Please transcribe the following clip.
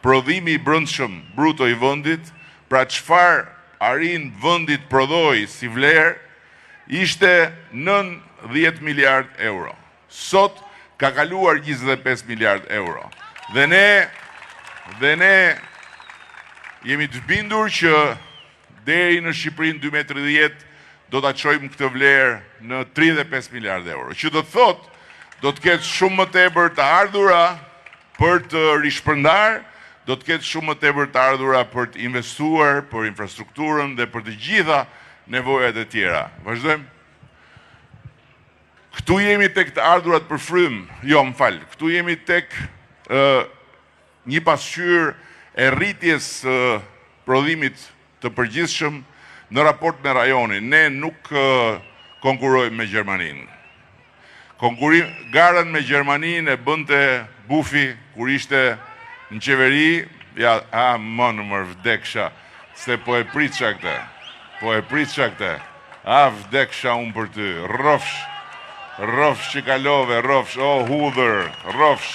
Prodhimi i brendshëm bruto i vendit, pra çfarë arrin vendi të prodhojë si vlerë, ishte nën 10 miliard euro. Sot ka kaluar 25 miliard euro. Dhe ne dhe ne jemi të bindur që deri në Shqipërinë 2030 do ta çojmë këtë vlerë në 35 miliard euro. Që do të thotë do të ketë shumë më tepër të ardhura për të rishpërndarë, do të ketë shumë më tepër të ardhura për të investuar, për infrastrukturën dhe për të gjitha nevojat e tjera. Vazhdojmë. Këtu jemi tek të ardhurat për frymë, jo, më fal, këtu jemi tek ë një pasqyrë e rritjes së prodhimit të përgjithshëm në raport me rajonin. Ne nuk konkurrojmë me Gjermaninë. Konkurim, garën me Gjermaninë e bënte Bufi kur ishte në qeveri, ja, a, më në mër vdeksha, se po e pritsha këtë, po e pritsha këtë, a, vdeksha unë për ty, rrofsh, rrofsh që kalove, rrofsh, o, hudhër, rrofsh.